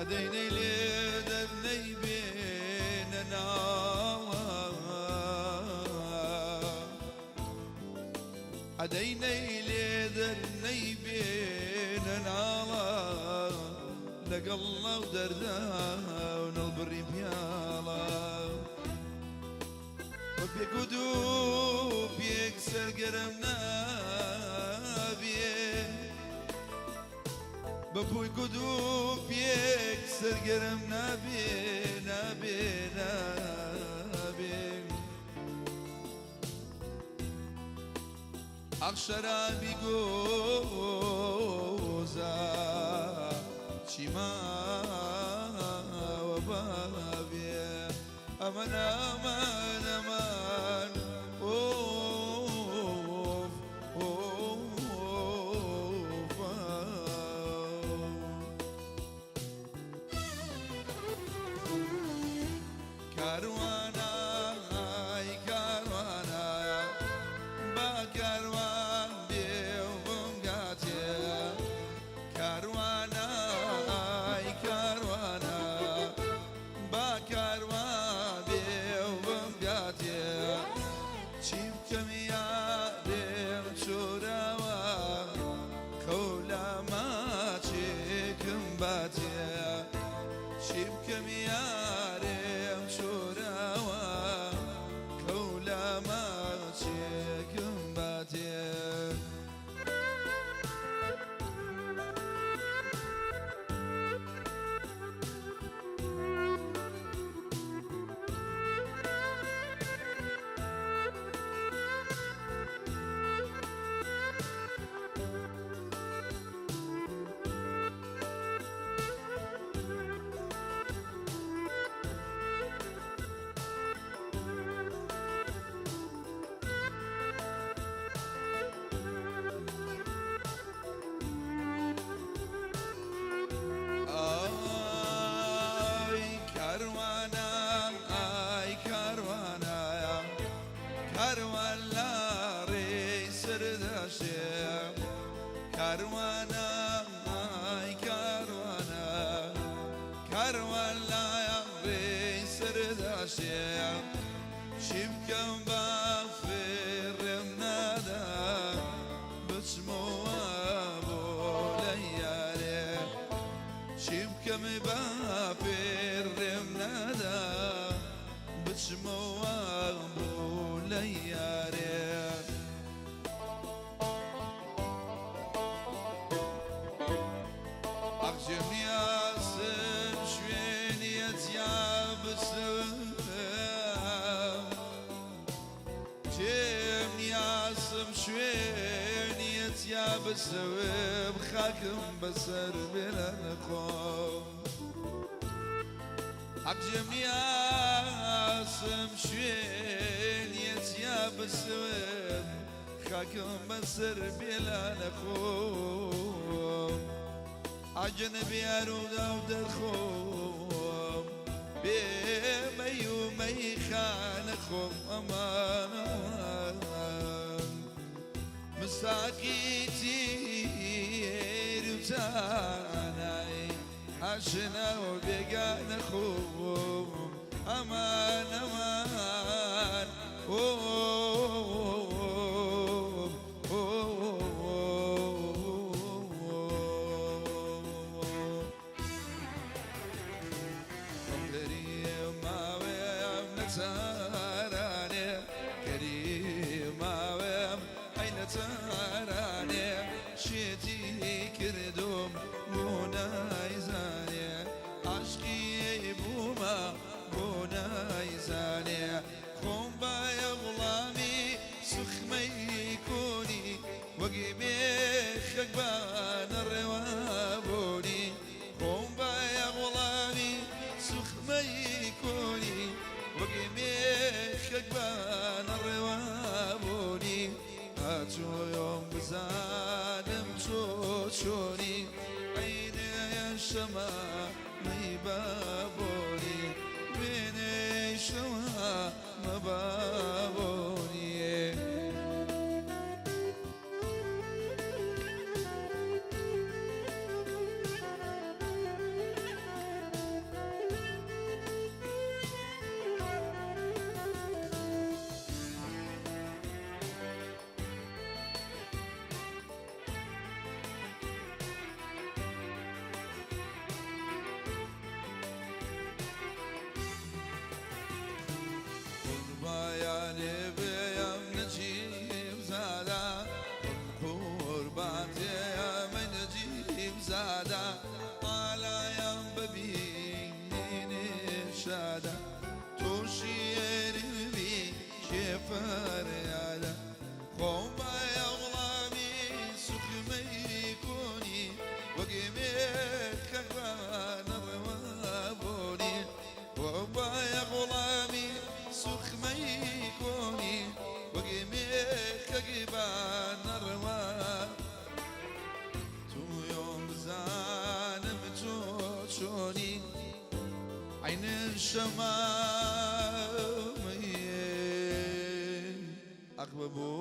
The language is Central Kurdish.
عەدەینەی لێ دەرنەی بێنە ناڵە، عەدەینەی لێ دەرنەی بێنە ناڵە، لەگەڵ ناو دەردا و نەڵبڕی پیاڵە. بە پێک و دوو پێک سەرگەرم نابێ، بە پووی و دوو پێک سەرگەرم نابێ، نابێ نابێ. ئەخ شەرابی گۆزا چیماوە بابێ، ئەمە ئەمان ئەمان ئۆف ئۆف. کاروانە ئای کاروانە، با کاروان بێ و بمگاتێ. کاروانە ئای کاروانە، با کاروان بێ و بمگاتێ. چی بکەم یارێم چۆراوە، خەو لە ماچێکم باتێ. چی بکەم یارێم چۆراوە، خەو لە ماچێکم باتێ. ئای کاروانە ئای کاروانە، کاروان لە ڕێی سەرداشێ. کاروانە ئای کاروانە، کاروان لە ڕێی سەرداشێ. چی بکەم با فێڕێم نادا، بچمەوە بۆ لای یارێ. چی بکەم با فێڕێم نادا، بچمەوە بۆ لای یارێ. ئەخ جێم نیاسم شوێنیە تیا بچم، جێم نیاسم شوێنیە تیا بچم، خاکم بەسەر بێنە نەخۆم. ئەخ جێم نیاسم شوێنیە تیا بچم، خاکم بەسەر بێلا نەخۆم. عجن بیارو داو دەرخۆم، بێ مەی و مەیخانە خۆم. ئەمان ئەمان مساقی تیر و تانای ئاشنا و بێگانە خۆم. ئەمان ئەمان ئۆ کەریماوێم لە چارانێ، کەریماوێم ئەی لە چارانێ، شێتی کردوم بۆ نایزانێ، عاشقی بوومە بۆ نایزانێ. خۆم بایە وڵامی سوخمەی کۆنی، وەگی مێخەک بانە ڕێوە بۆنی. خۆم بایە وڵامی سوخمەی کۆنی، وەگی مێخەک بانە ڕێوە بۆنی. ئاچۆیۆم بزانم چۆ چۆنی، عینێ شەما مەیبابۆنی، بێنێ شەما مەبابۆنی. مێخەکبانەڕەوە بۆنی بۆ غوڵامی سوخمەی کۆنی وەک مێخەکبانەڕەوە تویۆم بزانم تۆ چۆنی عین شەمامەیە ئەخ بە بۆ.